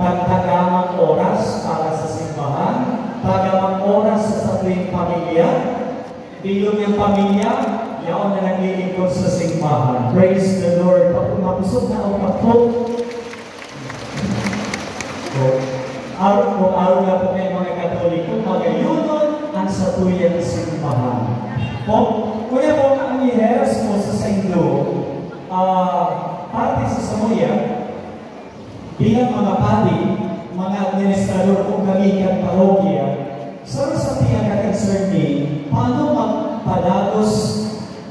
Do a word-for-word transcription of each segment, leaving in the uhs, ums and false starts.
Pagtagamang oras para sa simbahan, tagamang oras sa satuyang pamilya, bilog niyang pamilya, yaon na naglilingkod sa simbahan. Praise the Lord. Papu-, mapusog na ang pagpuk. So, araw po, araw na po kayo mga Katoliko, magayunon ang satuyang simbahan. Po, kuya po, ang iheras po sa saindo, ah, parte sa samuya, bilang mga padi, mga administrador kung kami kan parokya, sa sapi ang concern mi, paano magpadagos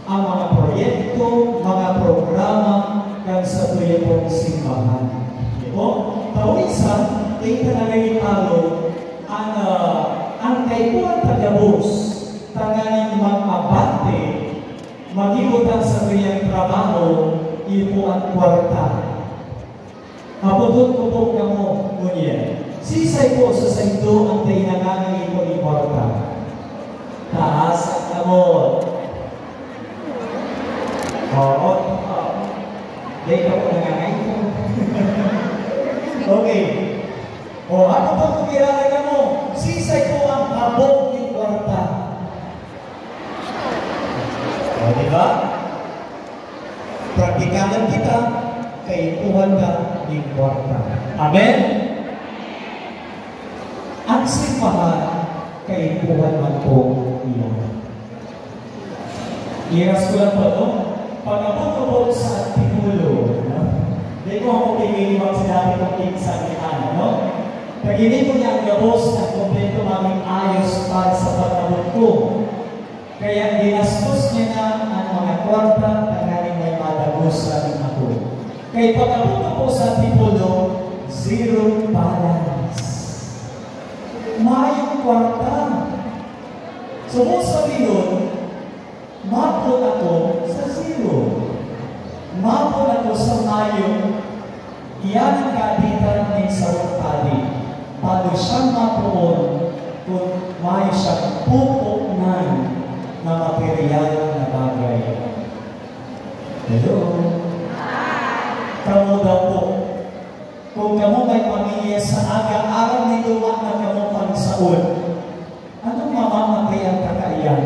ang mga proyekto, mga programa kan satuya pong simbahan. Di po? Pawisan, kita na rin talo ang, ah, ang kaipuhan ta gabos tanganing mag-abante, magibot ang satuyang trabaho, iyo po ang kwarta. Hapodon ko po kamo ngunyan, sisay po sa saindo ang dai nangangaipo nin kwarta? Taas ang kamot. Oo. Dai ka po nangangaipo. Okay. O, hapodon ko po kamo, sisay po ang hapot nin kwarta? O, di ba? Praktikalan kita, kaipuhan ka nin kwarta. Amen? Ang simbahan, kaipuhan man po iyan. Iras ko lang po, no? Pag-abot ko po sa Antipolo, no? Di ko ako pinili magsinabi kung kinsa ni ano, no? Paginibo niya ang gabos na kumpleto maming ayos para sa pag-abot ko. Kaya ginastos niya na ang mga kwarta tanganing may madagosan ako. Kaya pag-abot ko po sa Antipolo, zero balance. Mayong kwarta. So, kung sabihin, mapon ako sa zero. Mapon ako sa mayo. Iyan ang kaaditan nin sarong padi. Padi siyang mapoon kun mayo siyang pupoknan na materyal na bagay. Hello? Kamo daw po. Kung kamo may pamilya sa aga, aram nindo na kamo pangsaon. Anong mamamatay ang kakaiyan?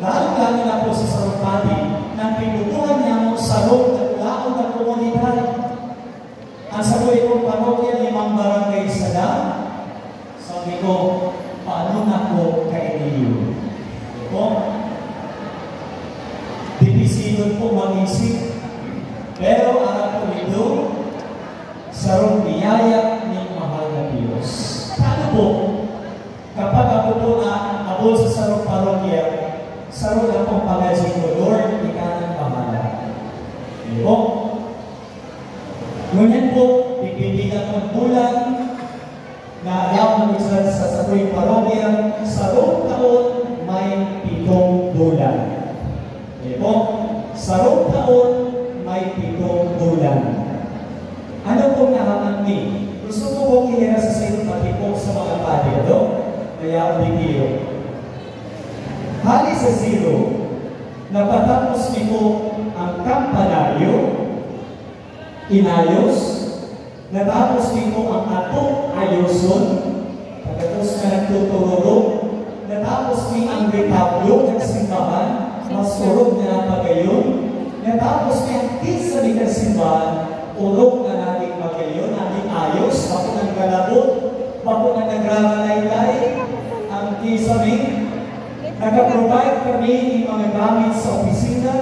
Lalo-lalo na po sa sarong padi, nang pinupuhan niya mo sarong dakulaon na komunidad. Ang sabi kong parokya, limang barangay sa dam. Sabi ko, "Paano na po kayo ninyo?" Po, dipisilon po mag-isip. Pero ang ako nito, sarong biyaya ni mahal na Diyos. Paano po? Kapag ako po na abol sa sarong parokya, sarong na pong pangajin ko, "Lord, ikaw nang bahala." Di po? Ngunyan po, bibigyan ng bulan na yaon na minsan sa satoy parokya, sarong taon may pitong bulan. Di po? Sarong taon may pitong bulan. Ano pong nahaman ni? Gusto ko pong ihira sa sayo pati po sa mga padi, ano? Kaya ulit iyo. Hali sa zero, napatapos mi po ang kampanaryo, inayos, natapos mi po ang atong ayoson, pagkatapos na nagtutururong, natapos mi ang retablo kan simbahan, mas orog na pagayon, natapos mi ang kinsa mi kan simbahan, orog na naging pagayon, naging ayos, bako nang galabot, bako nang nagraralaylay, ang kinsa mi, nagka-provide kami ng mga gamit sa opisina,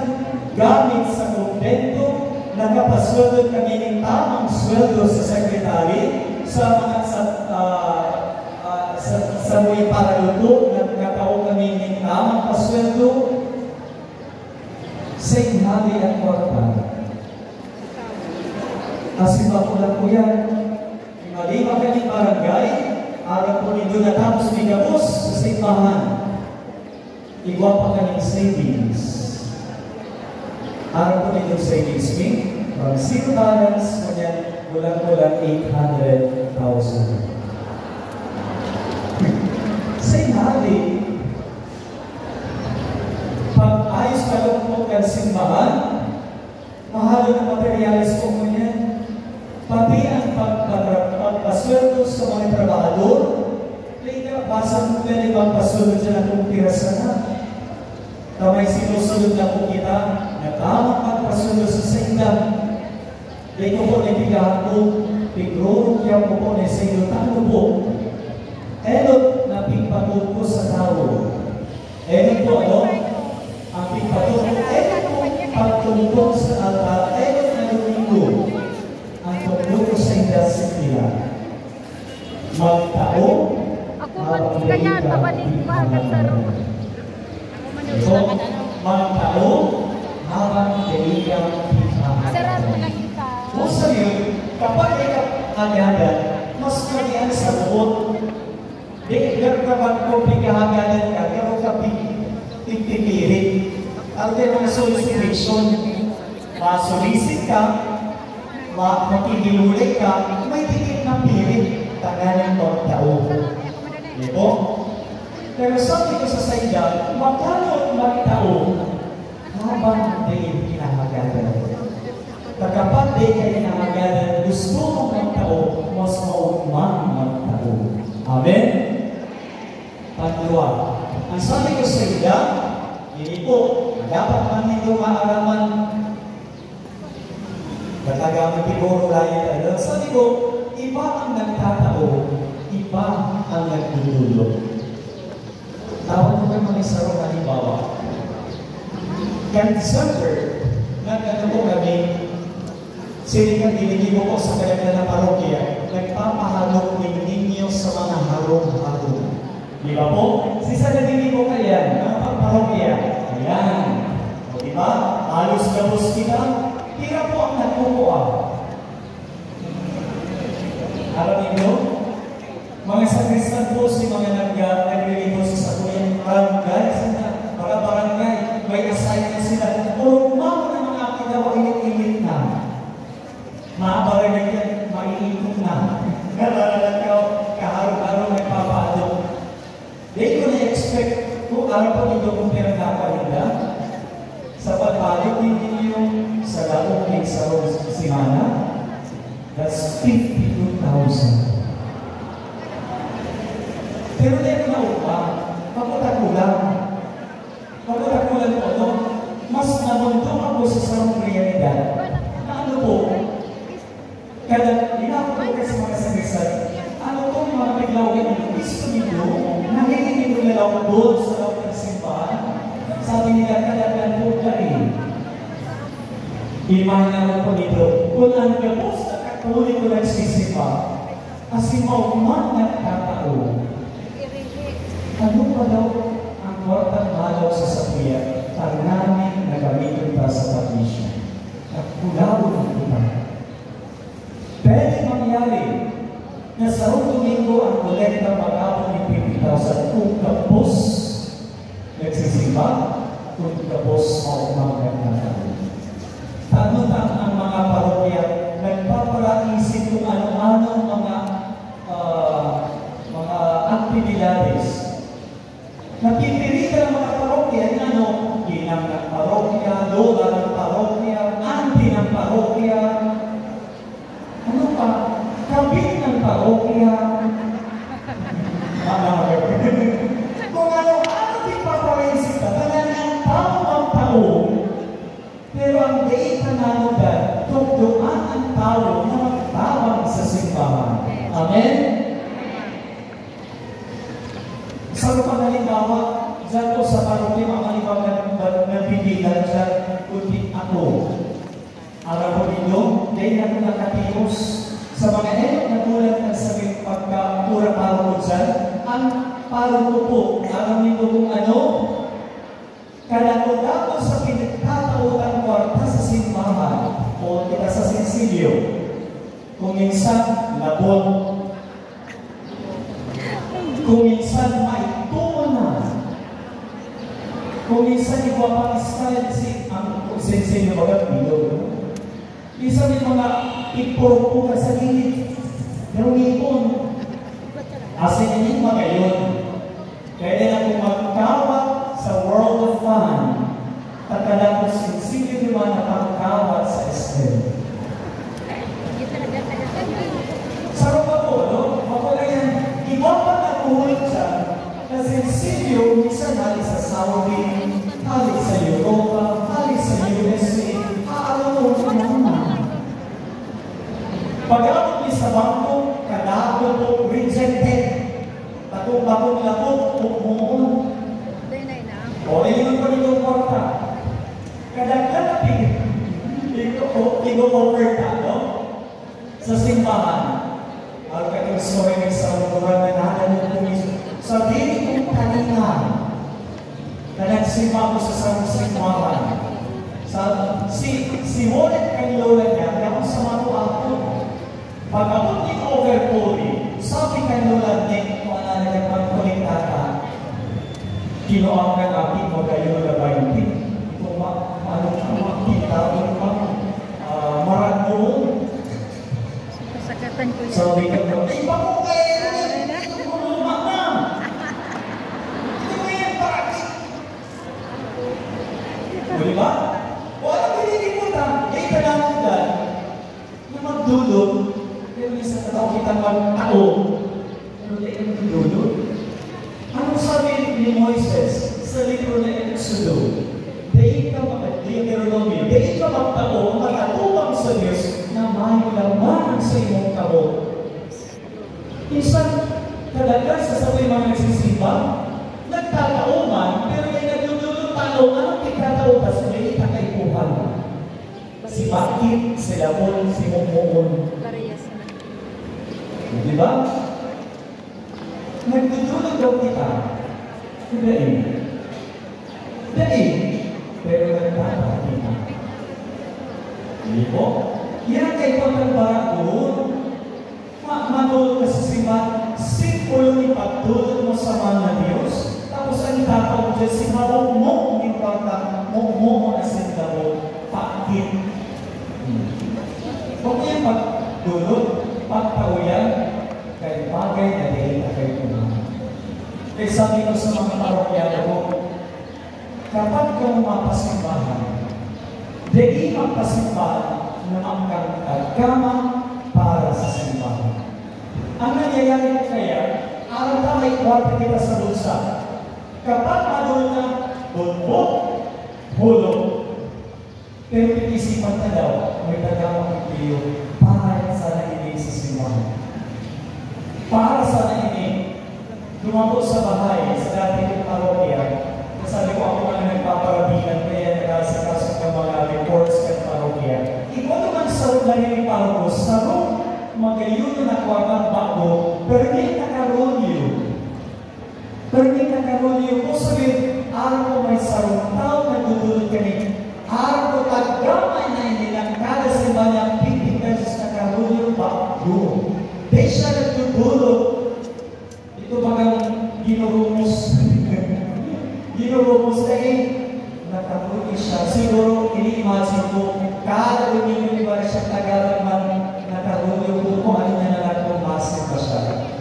gamit sa kumbento, nakapasweldo kami ng tamang sweldo sa sekretary, sa mga, sa, ah, ah, sa, sa mga paraluto, nagkatao kami ng tamang pasweldo. Sa inhali ang kwarta. Kasi bako lang po yan. Malima kami barangay, aram po nindo natapos mi gabos sa simbahan. Igwa pa kami savings. Aram po nindo savings mi, from zero balance, ngunyan, kulang-kulang eight hundred thousand. Sa inhali, pag-ayos pa lang po kan simbahan, mahal na materyales po ngunyan. Pati ang pagpatra-, Sa mga ibang pasunod sa atong pirasana, kamay sinusunod na po kita, na tamang pagpasunod sa sainda. Dai ko po na ipigahapon, tigrurukya ko po na sa inyo tano po. Enot na pigpatod ko sa tawo. Enot po, ano? Ang pigpatod ko, enot po pagtungkol sa altar, enot na domingo. Ang tungkol ko sa inda sa pila. Magtao, Ako man, habang kaya dai ka mabalik pa, nagtaro. Ito, magtao, habang dai ka Sarado na kita. Kung sa yun, kapag ikaw agadan, mas madian sa buot. Di, gagawin ko, pigkahagadan ka, pero kapag pigpipirit. Ang mga solicitation, masulisit ka, ma-, makikihulay ka, may dikit na pirit, tanganing magtao. Di po? Pero sabi ko sa sainda, magkano magtao habang dai kinahagadan? Kapag dai ka kinahagadan, gusto mong magtao, mas maugma magtao. Amen? Panduwa, ang sabi ko sa inda, ini po, dapat man nindo maaraman, Natagamit ni Goro Ryan, ano? Sabi ko, iba ang nagtatao, iba ang nagdudulog. Tawag ko kayo mga sarong halimbawa. Kan December, nag-ano po kami, sining kan Dinilibo po sa Kadagdanan Parokya, nagpapaharong ng ninyo sa mga harong-harong. Di ba po? Si San Dominggo po kaya, mga pagparokya. Ayan. O, di ba? Halos gabos kita. Pira po ang nagkukua? Alam niyo? Mga sakristan po si mga nag-, naglilingkod sa sakuyang barangay. Sila, mga barangay, may assignment sila. Puro mga mga akit na init-init na. Mga barangay yan, maiikot na. Nararamdaman ko, kaharong-harong nagpapaadto. Di ko na-expect kung ano pa nito kung pinagpapalinda. Sa pagbalik ninyo sa laog ng sarong semana, that's fifty-two thousand. Pero di ko na upa, pagkatakulang. Pagkatakulang ko, no? Mas nabundok ako sa sarong realidad. Na ano po? Kada inapot ko sa mga sakristan, ano tong mga piglaw na gusto nindo na hindi nindo nalawbod sa loob ng simbahan? Sabi nila, "Kadaghan po dahil." Imagine po nito, kung ang gabos na Katoliko nagsisimba, asin maugma nagtatao, ano pa daw ang kwartang malaw sa sakuya, tanganing na gamiton pa sa pagmisyon? Nagkulaon ang kita. Pwede mangyari na sa Domingo ang kolekta mag-abot nin fifty thousand kung gabos nagsisimba, kung gabos maugmang nagtatao. Tano ta ang mga parokya nagpaparaisip kung ano-anong mga, ah, mga aktibidades. Napipilitan ang mga parokya, yung ano, ginang ng parokya, lola ng parokya, auntie ng parokya. Ano pa? Kabit ng parokya. Ano? Kung ano-ano, di pa pareisip ka, talagang tao ang tao. Pero ang dai ta nanudan, tukdoan ang tawo na magtabang sa simbahan. Amen? Sa mga halimbawa, dyan po sa parokya, mga halimbawa na, na, nabibilang dyan, kundi ako. Aram mo ninyo, dai na ako nakatios. Sa mga enot na bulan na sa pagka-pura paroko dyan, ang paroko po, aram ninyo kung ano? Kadakul-dakul sa pinagtataotan kwarta sa simbahan o kita sa sensilyo. Kung minsan, labot. Kung minsan, maituon na. Kung minsan, igwa pang style si, ang sensilyo, baga, bilog. Minsan may mga ipurok-purok sa gilid. Pero ngipon. Asin ini magayon. Pwede na kung magkawat sa World of Fun. Pagkadakos yung senior naman na pagkawat sa S M. Sa mga po, no? Ako na yan. Iba pa na buhay siya. Sencillo, minsan hali sa Saudi, hali sa Europa, hali sa U S A, aaraw mo naman. Pag-abot mi sa bangko, kadako po, rejected. Bakong-bakong labot, pumoon. O, iyon pa nitong kwarta. Kadaghan na pig-, igo-, igo-offer ta, no? Sa simbahan, ang katigsoy sa lugar na nananong ko mismo, sa diri kong talinga, na nagsimba ako sa sarong simbahan. Sa, si, si wallet kan lola niya, yaon sa mga kuwapo. Pag-abot ni overpuri, sabi kan lola ni, kung ano na nagpagkulit nata, kinuha ka natin, magayon na bainti. Itong ma-, ano, ano, kita, ano, ah, marag mo. Kasakatan ko yun. Sabi ka, "Ay, bako kayo, eh. Ito ko naman na. Ito ko yung parati." O, di ba? O, ano pinili mo na? Kaya kailangan ko dahil na magdulog, pero minsan nataw kitang magtao. Pero di ka magdulog. Anong sabi ni Moises sa libro ng Exodo? Dai ka mag-, Deuteronomy, dai ka magtao, mag-atubang sa Dios na may laman sa imong kabot. Minsan, kadaghan sa sabi mga nagsisimba, nagtatao man, pero may nagdudulog tao, anong pagkatao ta sa dai ta kaipuhan? Si bakit, si labon, si mumoon. Parehas na. Di ba? Nagdudulog daw kita. Dai. Dai. Pero nagtatao kita. Di po? Yan kay pagkabara doon. Ma-, madulog ka sa simbahan, simple yung ipagdulog mo sa mahal na Diyos. Tapos ang itatao mo dyan, si mabukmok yung pagka-, mukmok mo na sa labo, pakit. Hmm. Huwag mo yung pagdulog, pagtao yan, kay bagay na dili na kayo kumain. Kaya sabi ko sa mga parokyano ko, kapag kamo mapasimbahan, dai magpasimbahan na magkagama para sa simbahan. Ang nangyayari po kaya, aram ta may kwarta kita sa bulsa. Kapag madol na, bulbog, hulog. Pero pag-isipan ta daw, may tagapagpipiliyo, para sana ini sa simbahan. Para sana ini, dumapo sa bahay, sa dati kong parokya, sabi ko, "Ako na ang nagpaparabihan, kaya nag-aasikaso ng mga reports kan parokya." Ikaw naman sa lahi ni paroko, sarong magayon na kwartang bago, pero may nakarolyo. Pero may nakarolyo ko, sabi, aram ko may sarong tawo nagdudulog kani. Aram ko, taggamay na ini, nang kada simba niya, fifty pesos nakarolyo, bago. Di siya nagdudulog. Ito bagang ginurumos. Ginurumos na eh. Nakaputi siya. Siguro, ini-imagine ko, kada Domingo, di ba siya Tagalog man, nakaputi yung buko, ano niya na lang kung masin pa siya.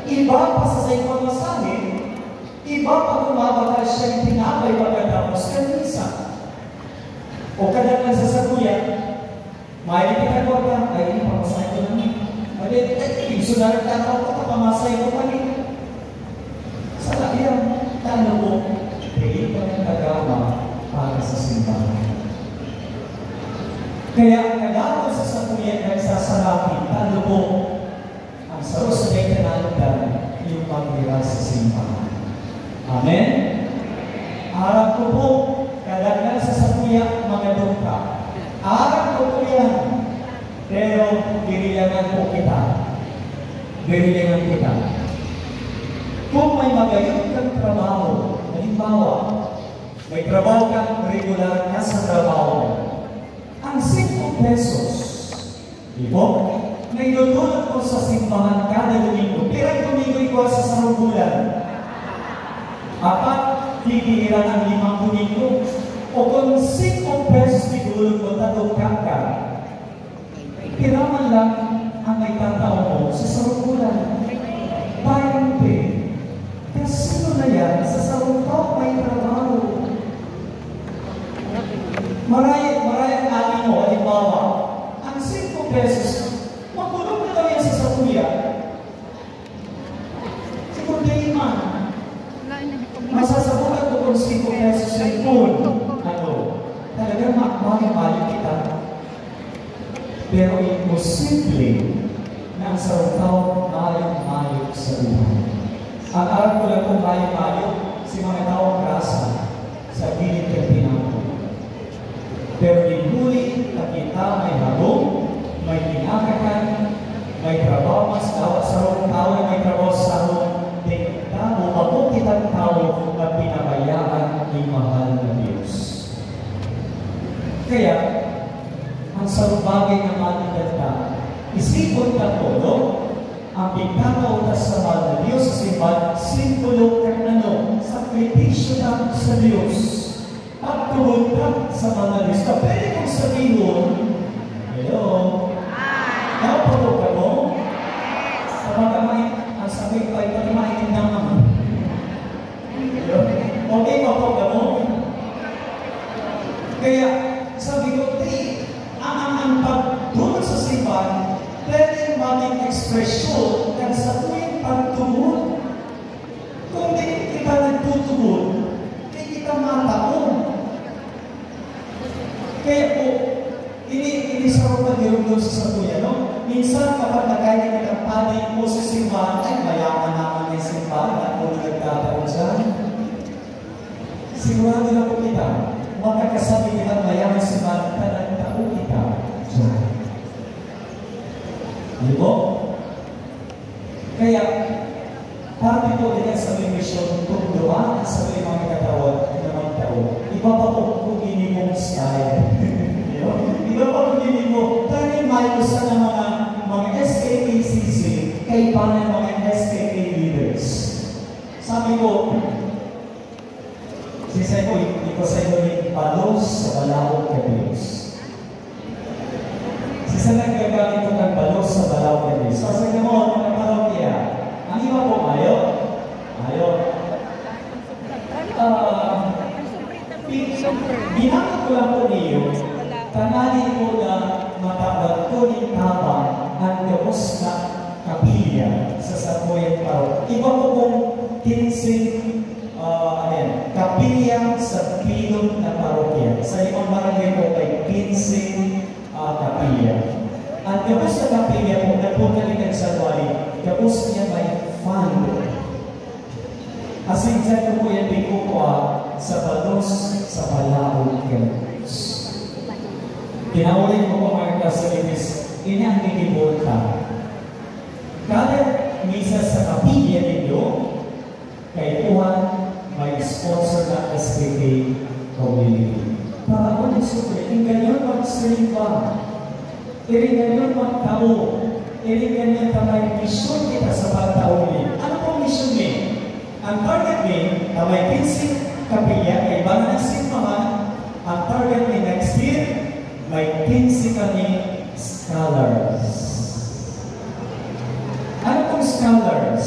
Iba pa sa sa ibang masahe, iba pa kung mabakal siya yung tinapay pagkatapos ng misa. O kadang nagsasaguya, may kita ko ka, ay, pamasahe ko na. Ay, ay, iso na rin tataw ko, pamasahe ko pa rin. Sa labihan, tano po, pwede pa rin tagama para sa simbahan. Kaya, kadakol sa sakuya nagsasalapi, tano po, ang saro sa may kanalugdan, yung pagmira sa simbahan. Amen? Aram ko po, kadaghan sa sakuya, mga dungka. Aram ko po yan. Pero, dirilangan po kita. Dirilangan kita. Kung may magayon kang trabaho, halimbawa, may trabaho kang regular na sa trabaho, ang singko pesos, di po, na idodonate mo sa simbahan kada Domingo, pirang Domingo igwa sa sarong bulan? Apat, pipihiran ang limang Domingo. O kung singko pesos idodonate mo, tadong kaka, pira man lang ang naitatao mo sa sarong bulan? Baynte. Kasino na yan sa sarong taong may trabaho? Maray, maray ang ani mo, halimbawa, ang singko pesos, makulog na daw yan sa sakuya. Siguro dai man. Wala na. kita. Pero imposible na ang sarong tawo mayong mayo sa buhay. Ang aram ko lang kung mayong mayo, si mga tawong grasa sa gilid kan tinapon. Pero nin huli, ta kita may harong, may kinakakan, may trabaho, mas dawa sarong tawo na may trabaho sa harong, dai kita o bako kitang tawo na pinabayaan nin mahal na Dios. Kaya, ang sarong bagay na manudan ta, isipon ta todo, ang pagkakautas sa mahal na Dios sa simbahan, simbolo kan ano, sakripisyo ta sa Dios. Pagtubod ta sa mahal na Dios. Na pwede kong sabihon, hello? Napato ka mo? Sa mga may, ang sabi ko ay pag mainit na naman. Okay pa po kamo? Kaya, sabi ko, "Di, ang, ang, ang pagdunot sa simbahan, pwedeng maging ekspresyon kan satuyang pagtubod." Kung di kita nagtutubod, di kita mataon. Kaya po, ini, ini sa mga dirugdon sa satuya, no? Minsan, kapag nagkain kita padi o sa simbahan, "Ay, mayaman naman yung simbahan, ako na nagtataon dyan." Sigurado na po kita, makakasabi kita, "Mayaman simbahan, nagtataon kita dyan." Di po? Kaya, parte po din sa may misyon, tumduman sa may mga katawad na magtao. Iba pa po kung ini mong style. Di ba? Iba pa kung ini mo. Kaya may usa na mga, mga S K K C C, kaiba na mga S K K leaders. Sabi ko, si Saibo, iko sa inyo ni balos sa balaog ka Dios. Sa naggagamit ko kan balos sa balaog na Dios. Sa sagamon, mga parokya, ang iba po, mayo? Mayo. Ah, pi-, ginamit ko lang po niyo, tangali po na matabang ko nin tabang ang gabos na kapilya sa satuyang parokya. Iba po kung kinsing, ah, ano yan, kapilya sa bilog na parokya. Sa limang barangay po may kinsing, ah, kapilya. Ang gabos na kapilya po, nagpunta ni kan January, gabos niya may fund. Asin dyan ko po yan pinukua sa balos sa balaog ka Dios. Kinaulit ko po, mga kasalitis, ini ang gigibon ta. Kada misa sa kapilya nindo, kaipuhan, may sponsor na S K K community. Para mo nagsubre, ingganyon magsirimba. Iringanyon magtao. Iringanyon ta may misyon kita sa pagtao ni. Ano pong misyon ni? Ang target ni, na may quince kapilya, kaiba na ng simbahan, ang target ni next year, may quince kami scholars. Ano pong scholars?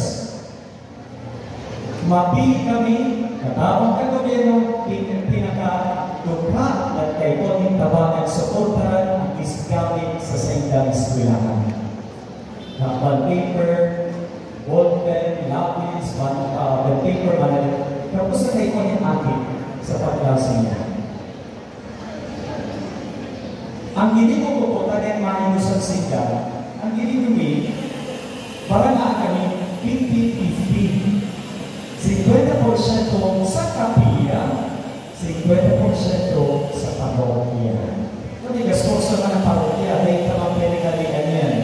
Mapili kami, katabang kan gobyerno, pin-, pinakadukha at kaipuhan nin tabangan suportaran ang ginagamit sa saindang eskwelahan. Lakban paper, ballpen, lapis, ban-, ah, bond paper, man. Tapos sa kaipuhan nin aki sa pagklase niya. Ang ginibo ko po, tagan mahinusan sinda, ang ginibo mi, para na kami fifty fifty. Singkwenta porsyento sa kapilya, singkwenta porsyento sa parokya. Kasi gastoso na ng parokya, dahil ka mapwede kalian yan.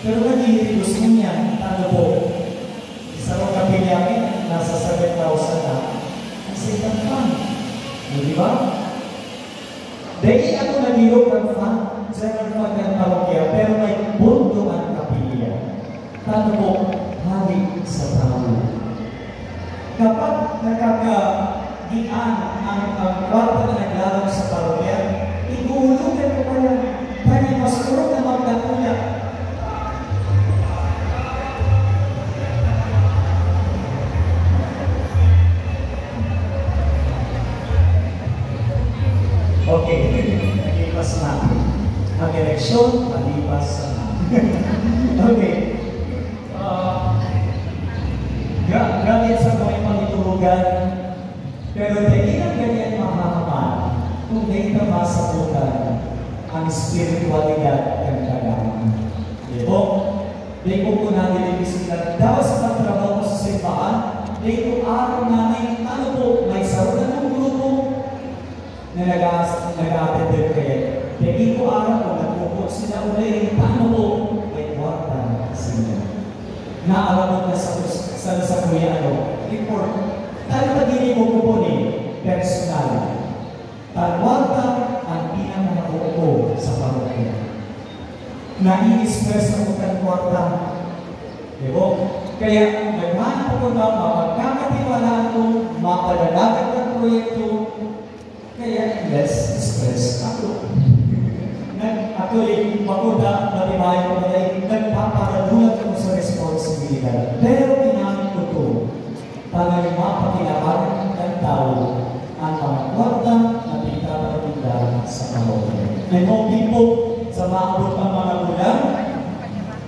Pero nag-i-reduce mo yan, ano po? Sa mga kapilya, nasa seven thousand na. Ang second fund. Di ba? Dai ako nagirog kan fund, general fund kan parokya, pero may pondo an kapilya. Tano po, hali sa tawo. Kapag nakakagian ang, ang kwarta na naglalang sa parokya, iguhulugan ko pa yan. Kaya mas kurog na magdakula. Okay. Nalipas na. Ang eleksyon, palipas na. Okay. Ah, gra-, grabe sa mga pangiturugan. Pero dai lang ganyan mahahaman kung dai ta masabutan Ang espiritualidad kan kagama. Di po? Di po po natin ibisita. Dapat sa pagtrabaho sa simbahan, di po araw namin, ano po, may sarong grupo na nag-a-, nag-a-attend kayo. Di po araw kung nagpupo sila o di, paano po may kwarta sila. Naarabot na sa, sa, sa kuya, ano, report. Talaga din po po ni personal. Pagwarta ang pinakabuko sa parokya. Nai-stress ako kan kwarta. Di ba? Kaya, nagmahal ko na mapagkakatiwalaan ko, mapadalagan ng proyekto, kaya less stress ako. Nag-, actually, makuta, matibayan ko na yun, nagpaparadulat ako sa responsibilidad. Pero ginamit ko to para mapakilaban ng tao ang mga kwarta na pinagpapatinda sa parokya. May hoping po sa maabot pang mga bulan,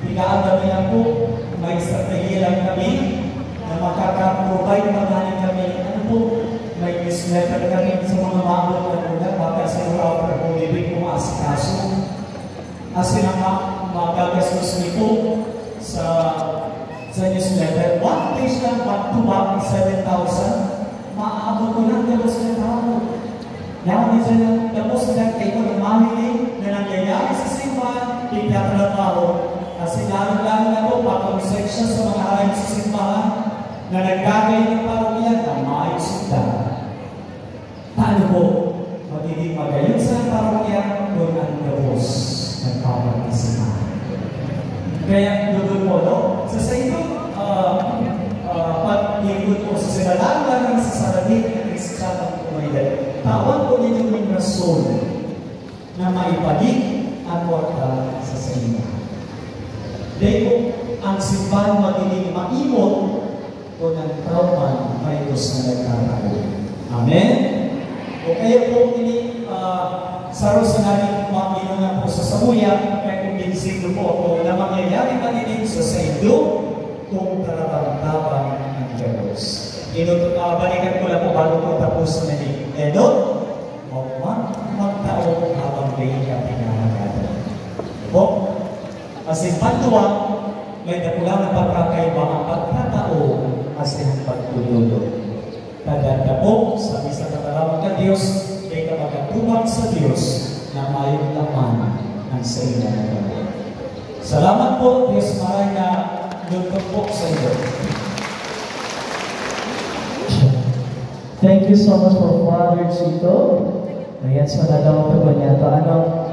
tigaan kami lang po, may estratehiya lang kami na makaka-provide pa namin kami. Ano po, may newsletter kami sa mga maabot na bulan, baka sa mga after Holy Week po maasikaso. Asin ang ma-, magagastos niyo po sa, sa newsletter, one page lang, back to back, seven thousand, maabot ko lang, tapos na tao. Yan, minsan lang, tapos na kayo na mahiling na nangyayari sa simbahan, ipinatrabaho. Kasi lalo-lalo na po, pakonsensya sa mga haray sa simbahan na naggagay ng parokya na maayos sila. Paano po magiging magayon sa parokya kung ang gabos nagpapagkasama? Kaya, doon po, no? Sa, sa inyo, ah, ah, paglingkod po sa sila, lalo lang sa sarili ng Kristiyanong komunidad, tawan po ninyo yung rason na maibalik ang kwarta sa simbahan. Dahil po, ang simbahan magiging maimot kung ang trauma may Diyos na nagtatago. Amen? O kaya po, ini, ah, sa Rosario, mga pinunga po sa sabuya, kaya kumbinsido po ako na mangyayari pa din sa saindo kung tarabang-tabang ang Diyos. Inut-, ah, balikan ko lang po bago po tapos na ni Edot. O mag-, magtao habang may kapinahagadan. Po, asin pandua, may dakula na pagkakaiba ang pagkatao asin ang pagtutulog. Tandaan po, sa misa kataramang ka Diyos, may ka magkatubang sa Diyos na mayong laman ang saimo na kamot. Salamat po, Diyos maray na lugtong po sa iyo. Thank you so much for Father Chito. Ayan, so nadamog ko niya to. Ano,